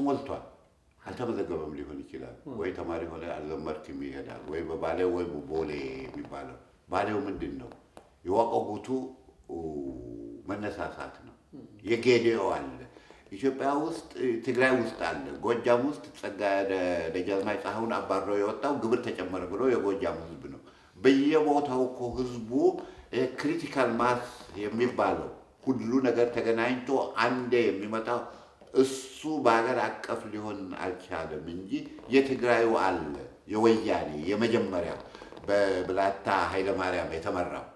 ሞልቷል። አልተመዘገበም ሊሆን ይችላል። ወይ ተማሪ ሆነ አልዘመርክም ይሄዳል። ወይ በባሌ ወይ በቦሌ የሚባለው ባሌው ምንድን ነው? የዋቆ ጉቱ መነሳሳት ነው። የጌዴኦ አለ፣ ኢትዮጵያ ውስጥ፣ ትግራይ ውስጥ አለ፣ ጎጃም ውስጥ ጸጋ ደጃዝማች ፀሐዩን አባሮ የወጣው ግብር ተጨመረ ብሎ የጎጃም ህዝብ ነው። በየቦታው እኮ ህዝቡ critical mass የሚባለው ሁሉ ነገር ተገናኝቶ አንዴ የሚመጣው እሱ በሀገር አቀፍ ሊሆን አልቻለም እንጂ የትግራዩ አለ፣ የወያኔ የመጀመሪያው በብላታ ኃይለማርያም የተመራው፣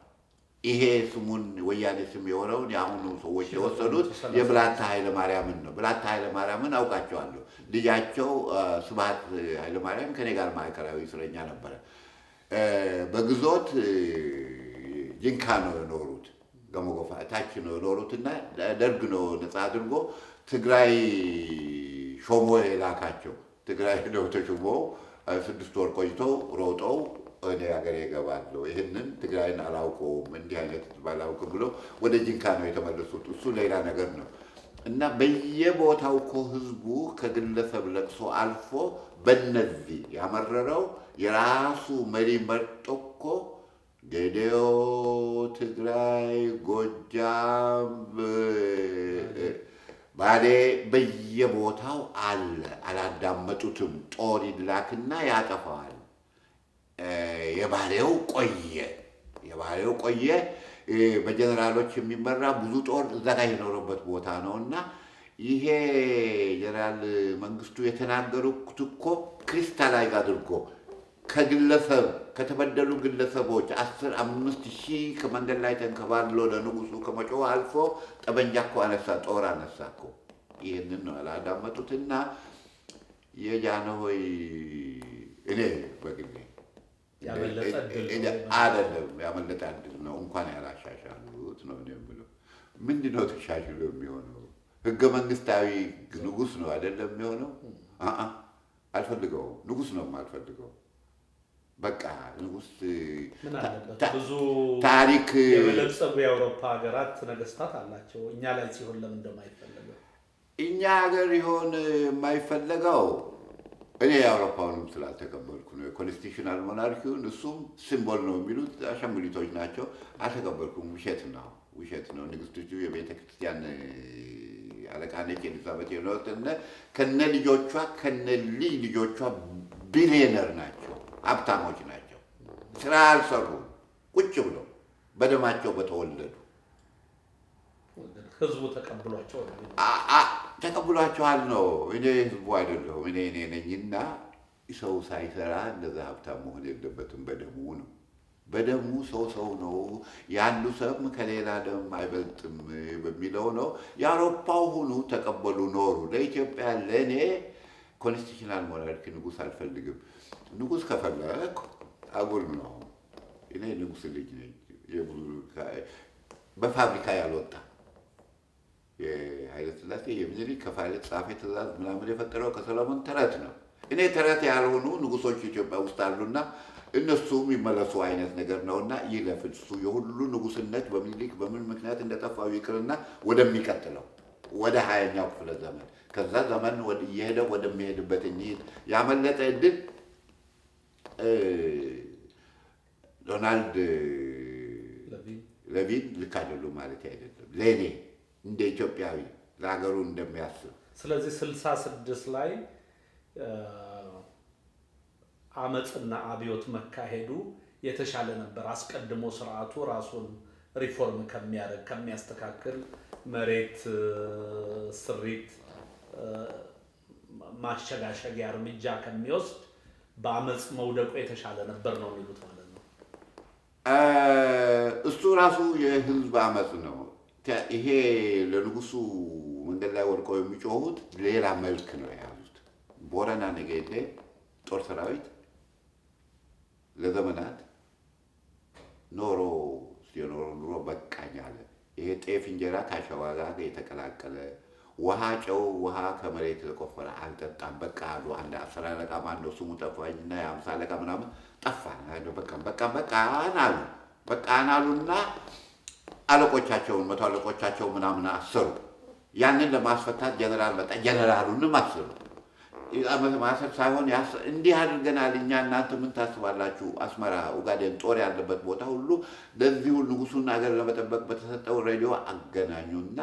ይሄ ስሙን ወያኔ ስም የሆነውን የአሁኑ ሰዎች የወሰዱት የብላታ ኃይለማርያምን ነው። ብላታ ኃይለማርያምን አውቃቸዋለሁ። ልጃቸው ስብሐት ኃይለማርያም ከኔ ጋር ማዕከላዊ እስረኛ ነበረ። በግዞት ጂንካ ነው የኖሩት፣ ገሞጎፋ ታች ነው የኖሩት እና ደርግ ነው ነፃ አድርጎ ትግራይ ሾሞ የላካቸው። ትግራይ ነው ተሾመው 6 ወር ቆይተው ሮጠው እኔ ሀገሬ እገባለሁ፣ ይህንን ትግራይን አላውቀውም፣ እንዲህ አይነት ህዝብ አላውቅም ብሎ ወደ ጂንካ ነው የተመለሱት። እሱ ሌላ ነገር ነው። እና በየቦታው እኮ ህዝቡ ከግለሰብ ለቅሶ አልፎ በነዚህ ያመረረው የራሱ መሪ መርጦ እኮ ጌዴኦ፣ ትግራይ፣ ጎጃም፣ ባሌ በየቦታው አለ። አላዳመጡትም። ጦር ይላክና ያጠፋዋል። የባሌው ቆየ፣ የባሌው ቆየ። በጀነራሎች የሚመራ ብዙ ጦር እዛ ጋር የኖረበት ቦታ ነው። እና ይሄ ጀነራል መንግስቱ የተናገሩት እኮ crystallize አድርጎ ከግለሰብ፣ ከተበደሉ ግለሰቦች 10 5 ሺህ ከመንገድ ላይ ተንከባሎ ለንጉሱ ከመጮህ አልፎ ጠመንጃ እኮ አነሳ፣ ጦር አነሳ እኮ። ይህንን ነው ያላዳመጡትና የጃንሆይ እኔ በግሌ ያመለጠ እድል ነው። አይደለም፣ ያመለጠ እድል ነው። እንኳን ያላሻሻሉት ነው እኔ የምለው። ምንድን ነው ተሻሽሎ የሚሆነው? ህገ መንግስታዊ ንጉስ ነው አይደለም የሚሆነው? አአ አልፈልገውም። ንጉስ ነው የማልፈልገው። በቃ ንጉስ ምን አለበት? ብዙ ታሪክ የበለጸጉ የአውሮፓ ሀገራት ነገስታት አላቸው። እኛ ላይ ሲሆን ለምን እንደማይፈለገው? እኛ ሀገር ይሆን የማይፈለገው እኔ የአውሮፓውንም ስላልተቀበልኩ ነው። የ constitutional monarchy ውን እሱም symbol ነው የሚሉት አሻንጉሊቶች ናቸው። አልተቀበልኩም። ውሸት ነው፣ ውሸት ነው። ንግስቲቱ የቤተ ክርስቲያን አለቃ ነች። ኤሊዛቤት የኖት ከነ ልጆቿ ከነ ልጅ ልጆቿ ቢሊየነር ናቸው፣ ሀብታሞች ናቸው። ስራ አልሰሩም። ቁጭ ብለው በደማቸው በተወለዱ ህዝቡ ተቀብሏቸው ነው። ተቀብሏቸዋል ነው። እኔ ህዝቡ አይደለሁም፣ እኔ እኔ ነኝና ሰው ሳይሰራ እንደዛ ሀብታም መሆን የለበትም። በደሙ ነው፣ በደሙ ሰው ሰው ነው። የአንዱ ሰም ከሌላ ደም አይበልጥም በሚለው ነው። የአውሮፓው ሁኑ ተቀበሉ ኖሩ። ለኢትዮጵያ ለእኔ constitutional monarchy ንጉስ አልፈልግም። ንጉስ ከፈለግ አጉል ነው። እኔ ንጉስ ልጅ ነኝ። የብዙ በፋብሪካ ያልወጣ የኃይለ ሥላሴ የሚኒሊክ ከፋይለ ጸሐፌ ትእዛዝ ምናምን የፈጠረው ከሰለሞን ተረት ነው። እኔ ተረት ያልሆኑ ንጉሶች ኢትዮጵያ ውስጥ አሉና እነሱም ይመለሱ አይነት ነገር ነውና ይለፍ እሱ። የሁሉ ንጉስነት በሚኒሊክ በምን ምክንያት እንደጠፋው ይቅርና ወደሚቀጥለው ወደ 20ኛው ክፍለ ዘመን ከዛ ዘመን እየሄደ ወደሚሄድበት እንሂድ። ያመለጠ እድል ዶናልድ ለቪን ለቪን ልክ አይደሉም ማለት አይደለም። ለእኔ እንደ ኢትዮጵያዊ ለሀገሩ እንደሚያስብ። ስለዚህ 66 ላይ አመፅና አብዮት መካሄዱ የተሻለ ነበር። አስቀድሞ ስርዓቱ ራሱን ሪፎርም ከሚያደርግ፣ ከሚያስተካክል፣ መሬት ስሪት ማሸጋሸጊያ እርምጃ ከሚወስድ በአመፅ መውደቁ የተሻለ ነበር ነው የሚሉት ማለት ነው። እሱ ራሱ የህዝብ አመፅ ነው። ይሄ ለንጉሱ መንገድ ላይ ወድቀው የሚጮሁት ሌላ መልክ ነው የያዙት። ቦረና ነገሌ ጦር ሰራዊት ለዘመናት ኖሮ የኖሮ ኑሮ በቃኝ አለ። ይሄ ጤፍ እንጀራ ከአሸዋ ጋር የተቀላቀለ ውሃ፣ ጨው ውሃ ከመሬት የተቆፈረ አልጠጣም በቃ አሉ። አንድ 10 አለቃ ማነው ስሙ ጠፋኝና የ50 አለቃ ምናምን ጠፋ። በቃ በቃ በቃን አሉ። በቃን አሉና አለቆቻቸውን፣ 100 አለቆቻቸው ምናምን አሰሩ። ያንን ለማስፈታት ጀነራል መጣ። ጀነራሉንም አስሩ። ማሰር ሳይሆን እንዲህ አድርገናል እኛ፣ እናንተ ምን ታስባላችሁ? አስመራ፣ ኡጋዴን ጦር ያለበት ቦታ ሁሉ ለዚሁ ንጉሱን አገር ለመጠበቅ በተሰጠው ሬዲዮ አገናኙና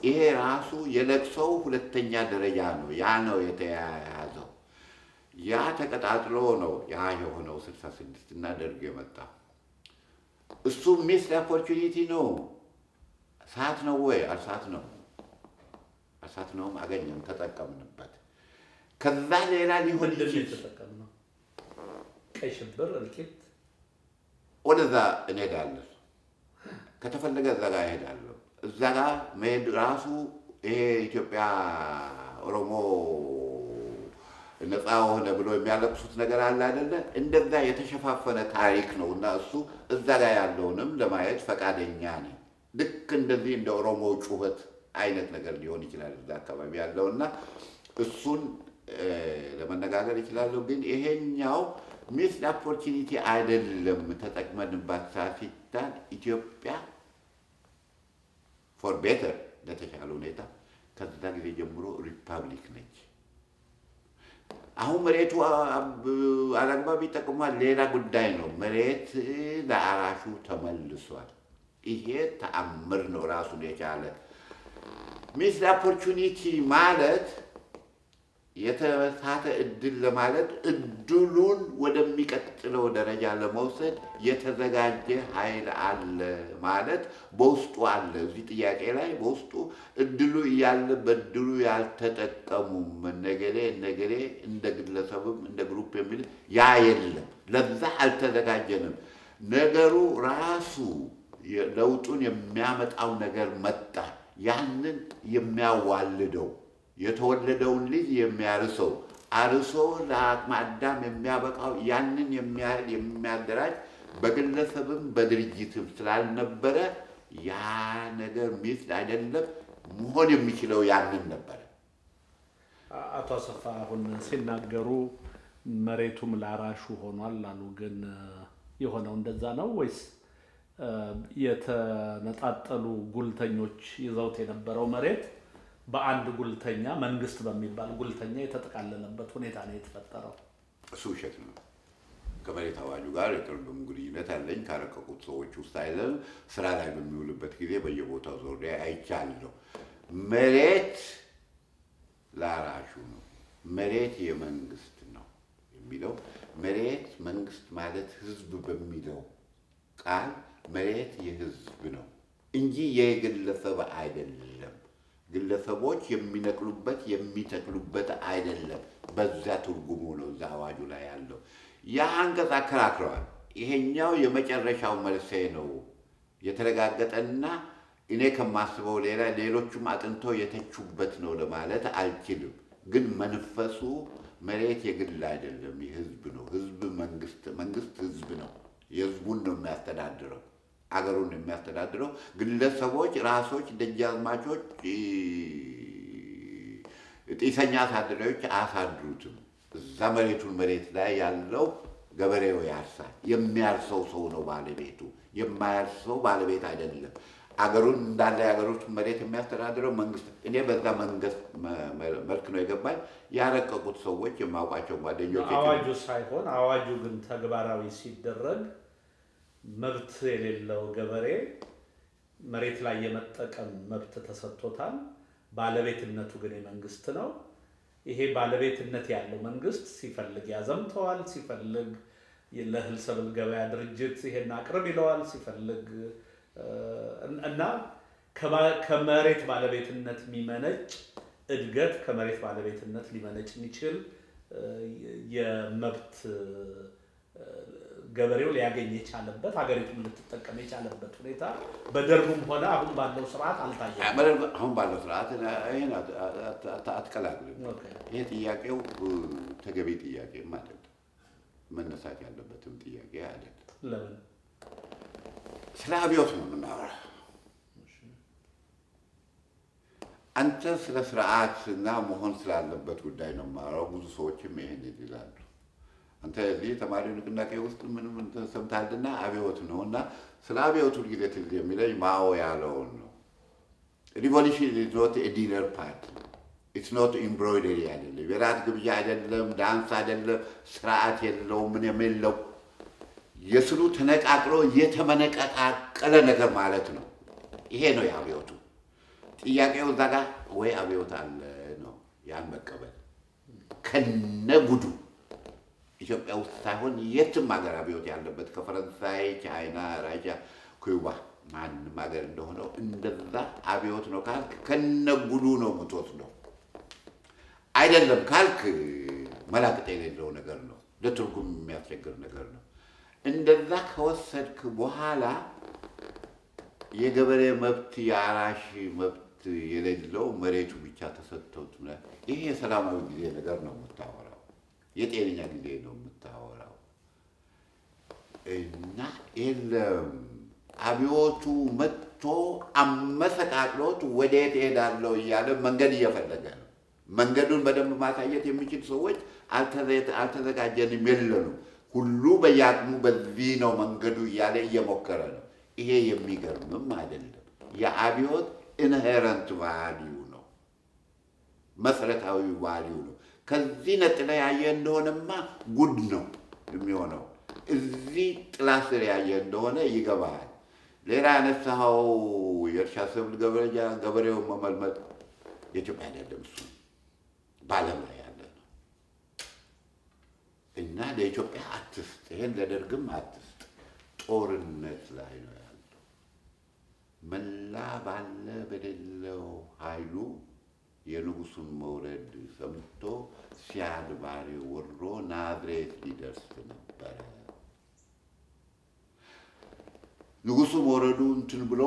ይሄ ራሱ የለቅሶው ሁለተኛ ደረጃ ነው። ያ ነው የተያያዘው። ያ ተቀጣጥሎ ነው ያ የሆነው 66 እና ደርግ የመጣው። እሱ missed opportunity ነው። ሰዓት ነው ወይ አልሰዓት ነው አልሰዓት ነውም አገኘን፣ ተጠቀምንበት። ከዛ ሌላ ሊሆን ምንድን ነው ይችል የተጠቀምነው? ቀይ ሽብር፣ እልቂት። ወደዛ እንሄዳለን። ከተፈለገ እዛ ጋር እሄዳለሁ። እዛ ጋር መሄድ ራሱ ይሄ ኢትዮጵያ ኦሮሞ ነፃ ሆነ ብሎ የሚያለቅሱት ነገር አለ አይደለ? እንደዛ የተሸፋፈነ ታሪክ ነው እና እሱ እዛ ጋር ያለውንም ለማየት ፈቃደኛ ነኝ። ልክ እንደዚህ እንደ ኦሮሞ ጩኸት አይነት ነገር ሊሆን ይችላል እዛ አካባቢ ያለው እና እሱን ለመነጋገር ይችላለሁ። ግን ይሄኛው missed opportunity አይደለም። ተጠቅመንባት ሳፊታን ኢትዮጵያ for better ለተሻለ ሁኔታ ከዛ ጊዜ ጀምሮ ሪፐብሊክ ነች። አሁን መሬቱ አላግባብ ይጠቅሟል፣ ሌላ ጉዳይ ነው። መሬት ለአራሹ ተመልሷል። ይሄ ተአምር ነው ራሱን የቻለ። Missed opportunity ማለት የተሳተ እድል ለማለት እድሉን ወደሚቀጥለው ደረጃ ለመውሰድ የተዘጋጀ ኃይል አለ ማለት በውስጡ አለ። እዚህ ጥያቄ ላይ በውስጡ እድሉ እያለ በእድሉ ያልተጠቀሙም እነገሌ እነገሌ እንደ ግለሰብም እንደ group የሚል ያ የለም። ለዛ አልተዘጋጀንም። ነገሩ ራሱ ለውጡን የሚያመጣው ነገር መጣ። ያንን የሚያዋልደው፣ የተወለደውን ልጅ የሚያርሰው፣ አርሶ ለአቅመ አዳም የሚያበቃው፣ ያንን የሚያህል የሚያደራጅ በግለሰብም በድርጅትም ስላልነበረ ያ ነገር missed አይደለም መሆን የሚችለው ያንን ነበረ። አቶ አሰፋ አሁን ሲናገሩ መሬቱም ላራሹ ሆኗል አሉ። ግን የሆነው እንደዛ ነው ወይስ የተነጣጠሉ ጉልተኞች ይዘውት የነበረው መሬት በአንድ ጉልተኛ፣ መንግስት በሚባል ጉልተኛ የተጠቃለለበት ሁኔታ ነው የተፈጠረው? እሱ ውሸት ነው። ከመሬት አዋጁ ጋር የቅርብም ግንኙነት አለኝ። ካረቀቁት ሰዎች ውስጥ አይደለም። ስራ ላይ በሚውልበት ጊዜ በየቦታው ዞሬ አይቻለሁ። መሬት ላራሹ ነው፣ መሬት የመንግስት ነው የሚለው፣ መሬት መንግስት ማለት ህዝብ በሚለው ቃል መሬት የህዝብ ነው እንጂ የግለሰብ አይደለም። ግለሰቦች የሚነቅሉበት የሚተክሉበት አይደለም። በዛ ትርጉሙ ነው እዛ አዋጁ ላይ ያለው። ያ አንቀጽ አከራክረዋል። ይሄኛው የመጨረሻው መልሴ ነው፣ የተረጋገጠና እኔ ከማስበው ሌላ ሌሎቹም አጥንተው የተቹበት ነው ለማለት አልችልም። ግን መንፈሱ መሬት የግል አይደለም፣ የህዝብ ነው። ህዝብ መንግስት፣ መንግስት ህዝብ ነው። የህዝቡን ነው የሚያስተዳድረው፣ አገሩን ነው የሚያስተዳድረው። ግለሰቦች፣ ራሶች፣ ደጃዝማቾች፣ ጢሰኛ አሳዳሪዎች አያሳድሩትም። እዛ መሬቱን መሬት ላይ ያለው ገበሬው ያርሳል። የሚያርሰው ሰው ነው ባለቤቱ። የማያርሰው ባለቤት አይደለም። አገሩን እንዳለ የአገሩን መሬት የሚያስተዳድረው መንግስት። እኔ በዛ መንግስት መልክ ነው የገባኝ። ያረቀቁት ሰዎች የማውቃቸው ጓደኞች አዋጁ ሳይሆን አዋጁ ግን ተግባራዊ ሲደረግ መብት የሌለው ገበሬ መሬት ላይ የመጠቀም መብት ተሰጥቶታል። ባለቤትነቱ ግን የመንግስት ነው። ይሄ ባለቤትነት ያለው መንግስት ሲፈልግ ያዘምተዋል፣ ሲፈልግ ለእህል ሰብል ገበያ ድርጅት ይሄን አቅርብ ይለዋል፣ ሲፈልግ እና ከመሬት ባለቤትነት የሚመነጭ እድገት፣ ከመሬት ባለቤትነት ሊመነጭ የሚችል የመብት ገበሬው ሊያገኝ የቻለበት፣ ሀገሪቱም ልትጠቀም የቻለበት ሁኔታ በደርጉም ሆነ አሁን ባለው ስርዓት አልታየም። አሁን ባለው ስርዓት ይሄን አትቀላቅልም። ይሄ ጥያቄው ተገቢ ጥያቄም አይደለም፣ መነሳት ያለበትም ጥያቄ አይደለም። ለምን? ስለ አብዮት ነው የምናወራው። አንተ ስለ ስርዓት እና መሆን ስላለበት ጉዳይ ነው የማወራው። ብዙ ሰዎችም ይሄን ይላሉ። አንተ እዚህ ተማሪ ንቅናቄ ውስጥ ምንም እንትን ሰምተሃልና አብዮት ነው እና ስለ አብዮት ሁልጊዜ ትዝ የሚለኝ ማኦ ያለውን ነው። Revolution is not a dinner party, it's not embroidery አይደለም፣ የራት ግብዣ አይደለም፣ ዳንስ አይደለም፣ ስርዓት የለውም፣ ምንም የለው። የስሩ ተነቃቅሎ የተመነቀቃቀለ ነገር ማለት ነው። ይሄ ነው የአብዮቱ ጥያቄው። እዛ ጋ ወይ አብዮት አለ ነው፣ ያን መቀበል ከነ ጉዱ። ኢትዮጵያ ውስጥ ሳይሆን የትም ሀገር አብዮት ያለበት ከፈረንሳይ፣ ቻይና፣ ራሽያ፣ ኩባ ማንም ሀገር እንደሆነው እንደዛ አብዮት ነው ካልክ ከነ ጉዱ ነው የምትወስደው። አይደለም ካልክ መላቅጥ የሌለው ነገር ነው፣ ለትርጉም የሚያስቸግር ነገር ነው። እንደዛ ከወሰድክ በኋላ የገበሬ መብት የአራሽ መብት የሌለው መሬቱ ብቻ ተሰጥቶት ይሄ የሰላማዊ ጊዜ ነገር ነው የምታወራው፣ የጤነኛ ጊዜ ነው የምታወራው። እና የለም፣ አብዮቱ መጥቶ አመሰቃቅሎት ወዴት እሄዳለሁ እያለ መንገድ እየፈለገ ነው። መንገዱን በደንብ ማሳየት የሚችል ሰዎች አልተዘጋጀንም፣ የለንም። ሁሉ በየአቅሙ በዚህ ነው መንገዱ እያለ እየሞከረ ነው። ይሄ የሚገርምም አይደለም። የአብዮት inherent value ነው፣ መሰረታዊ value ነው። ከዚህ ነጥለ ያየ እንደሆነማ ጉድ ነው የሚሆነው። እዚህ ጥላ ስር ያየ እንደሆነ ይገባሃል። ሌላ ያነሳኸው የእርሻ ሰብል ገበሬውን መመልመል የኢትዮጵያ አይደለም፣ እሱ በዓለም ላይ ያለ ነው። እና ለኢትዮጵያ አትስጥ፣ ይሄን ለደርግም አትስጥ። ጦርነት ላይ ነው ያለው። መላ ባለ በሌለው ኃይሉ የንጉሱን መውረድ ሰምቶ ሲያድ ባሬ ወሮ ናዝሬት ሊደርስ ነበረ። ንጉሱ መውረዱ እንትን ብሎ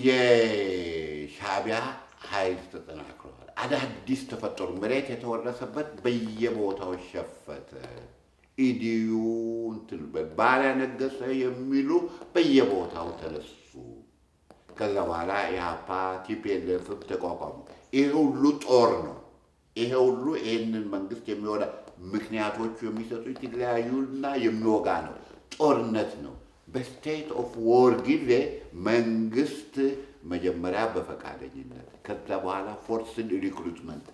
የሻዕቢያ ኃይል ተጠናክረዋል። አዳዲስ ተፈጠሩ። መሬት የተወረሰበት በየቦታው ሸፈተ። ኢዲዩ እንትን ባሪያ ነገሰ የሚሉ በየቦታው ተነሱ። ከዛ በኋላ ኢህአፓ፣ TPLF ም ተቋቋሙ። ይሄ ሁሉ ጦር ነው። ይሄ ሁሉ ይህንን መንግስት የሚወዳ ምክንያቶቹ የሚሰጡት የተለያዩና የሚወጋ ነው። ጦርነት ነው። በ state of war ጊዜ መንግስት መጀመሪያ በፈቃደኝነት ከዛ በኋላ forced recruitment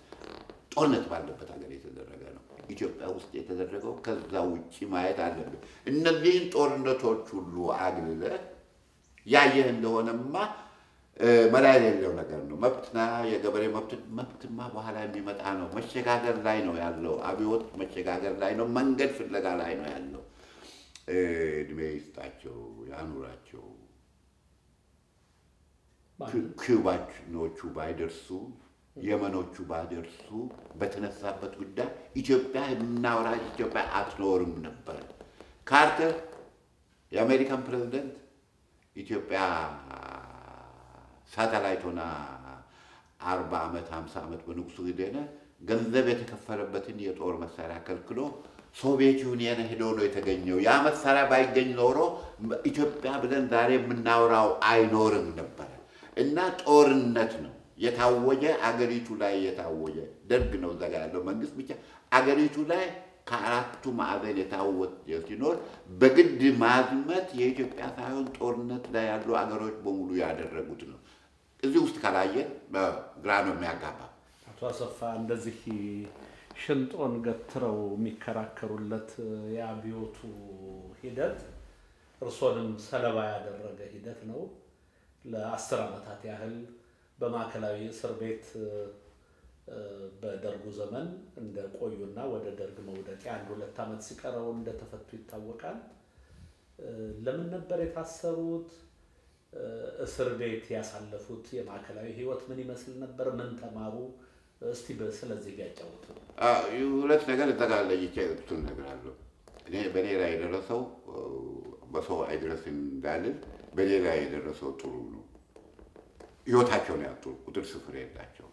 ጦርነት ባለበት ሀገር የተደረገ ነው። ኢትዮጵያ ውስጥ የተደረገው ከዛ ውጭ ማየት አለብን። እነዚህን ጦርነቶች ሁሉ አግልለህ ያየህ እንደሆነማ መላ የሌለው ነገር ነው። መብትና የገበሬ መብት መብትማ በኋላ የሚመጣ ነው። መሸጋገር ላይ ነው ያለው። አብዮት መሸጋገር ላይ ነው። መንገድ ፍለጋ ላይ ነው ያለው። እድሜ ይስጣቸው፣ ያኑራቸው። ኩባኖቹ ባይደርሱ፣ የመኖቹ ባይደርሱ በተነሳበት ጉዳይ ኢትዮጵያ የምናወራ ኢትዮጵያ አትኖርም ነበር። ካርተር የአሜሪካን ፕሬዚደንት ኢትዮጵያ ሳተላይት ሆና 40 ዓመት 50 ዓመት በንጉሱ ጊዜ ገንዘብ የተከፈለበትን የጦር መሳሪያ ከልክሎ ሶቪየት ዩኒየን ሄዶ ነው የተገኘው። ያ መሳሪያ ባይገኝ ኖሮ ኢትዮጵያ ብለን ዛሬ የምናወራው አይኖርም ነበረ። እና ጦርነት ነው የታወጀ፣ አገሪቱ ላይ የታወጀ ደርግ ነው እዛ ጋ ያለው መንግስት ብቻ አገሪቱ ላይ ከአራቱ ማዕዘን የታወጀ ሲኖር በግድ ማዝመት የኢትዮጵያ ሳይሆን ጦርነት ላይ ያሉ አገሮች በሙሉ ያደረጉት ነው። እዚህ ውስጥ ካላየን ግራ ነው የሚያጋባ። አቶ አሰፋ እንደዚህ ሽንጦን ገትረው የሚከራከሩለት የአብዮቱ ሂደት እርሶንም ሰለባ ያደረገ ሂደት ነው። ለ10 ዓመታት ያህል በማዕከላዊ እስር ቤት በደርጉ ዘመን እንደቆዩና ወደ ደርግ መውደቂያ 1-2 ዓመት ሲቀረው እንደተፈቱ ይታወቃል። ለምን ነበር የታሰሩት? እስር ቤት ያሳለፉት የማዕከላዊ ህይወት ምን ይመስል ነበር? ምን ተማሩ? እስቲ ስለዚህ ቢያጫውቱ። ሁለት ነገር እዛ ጋር ለይቼ እሱን እነግርሃለሁ። እኔ በእኔ ላይ የደረሰው በሰው አይድረስ እንዳልል በእኔ ላይ የደረሰው ጥሩ ነው። ህይወታቸውን ያጡ ቁጥር ስፍር የላቸው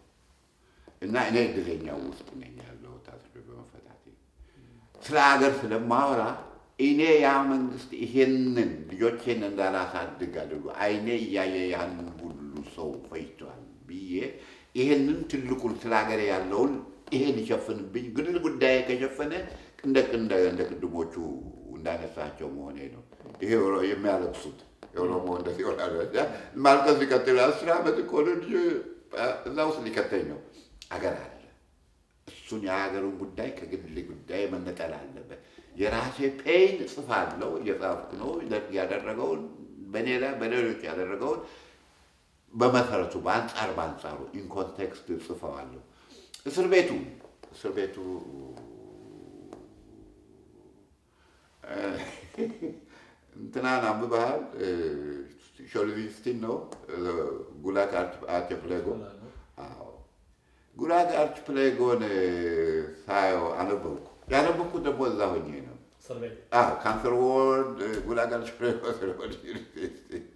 እና እኔ እድለኛው ውስጥ ነኝ ያለሁት ታስሬ በመፈታቴ። ስለ ሀገር ስለማወራ እኔ ያ መንግስት ይሄንን ልጆቼን እንዳላሳድግ አድርጎ አይኔ እያየ ያንን ሁሉ ሰው ፈጅቷል ብዬ ይሄንን ትልቁን ስለ ሀገሬ ያለውን ይሄ ሊሸፍንብኝ ግል ጉዳይ ከሸፈነ እንደ ቅድሞቹ እንዳነሳቸው መሆኔ ነው። ይሄ የሚያለቅሱት የኦሮሞ እንደዚህ ይሆናል። ማልቀስ ሊቀጥል 10 ዓመት እኮ ነው እንጂ እዛ ውስጥ ሊከተኝ ነው። አገር አለ። እሱን የሀገሩን ጉዳይ ከግል ጉዳይ መነጠል አለበት። የራሴ pain እጽፋለሁ፣ እየጻፍኩ ነው። ደርግ ያደረገውን በእኔ ላይ በሌሎች ያደረገውን በመሰረቱ በአንጻር በአንጻሩ in context ጽፈዋለሁ። እስር ቤቱ እንትናን አንብበሃል? ሶልዠኒትሲን ነው፣ ጉላግ አርቺፕላጎ። አዎ፣ ጉላግ አርቺፕላጎን ሳየው አነበብኩ። ያነበብኩት ደግሞ እዛ ሆኜ ነው። እስር ቤት? አዎ፣ cancer ward፣ ጉላግ አርቺፕላጎ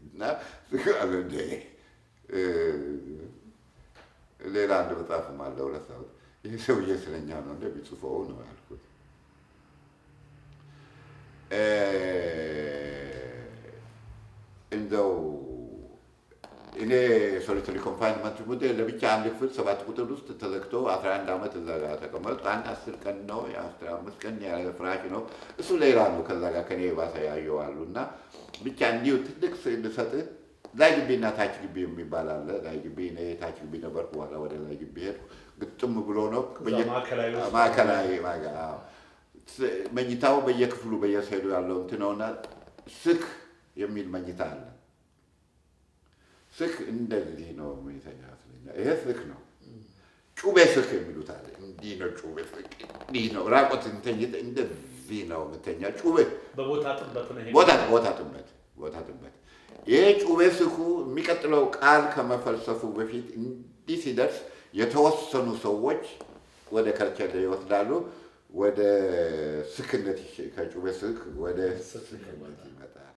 እና እንዴ ሌላ አንድ መጽሐፍም አለ ረሳሁት። ይህ ሰውዬ ስለኛ ነው እንደሚጽፈው ነው ያልኩት። እንደው እኔ solitary confinement ጉዳይ ለብቻ አንድ ክፍል 7 ቁጥር ውስጥ ተዘግቶ 11 ዓመት እዛ ጋር ተቀመጥኩ። አንድ 10 ቀን ነው የ15 ቀን ያለ ፍራሽ ነው። እሱ ሌላ ነው። ከዛ ጋር ከኔ የባሰ ያየው አሉ። እና ብቻ እንዲሁ ትልቅ ስዕል ልሰጥህ፣ ላይ ግቢና ታች ግቢ የሚባል አለ። ላይ ግቢ፣ እኔ ታች ግቢ ነበርኩ። በኋላ ወደ ላይ ግቢ ሄድኩ። ግጥም ብሎ ነው። እዛ ማዕከላዊ ውስጥ? ማዕከላዊ አዎ። መኝታው በየክፍሉ በየሳይዱ ያለው እንትን ነውና ስክ የሚል መኝታ አለ። ስክ እንደዚህ ነው የሚተኛ ስለኛ። ይሄ ስክ ነው። ጩቤ ስክ የሚሉት አለ። እንዲህ ነው ጩቤ ስክ፣ እንዲህ ነው። ራቆትን ተኝተህ እንደዚህ ነው የምተኛ ጩቤ። በቦታ ጥበት ነው ይሄ? ቦታ ጥበት። ይሄ ጩቤ ስኩ የሚቀጥለው ቃል ከመፈልሰፉ በፊት እንዲህ ሲደርስ የተወሰኑ ሰዎች ወደ ከርቸሌ ይወስዳሉ። ወደ ስክነት ከጩቤ ስክ ወደ ስክ ስክነት ይመጣል።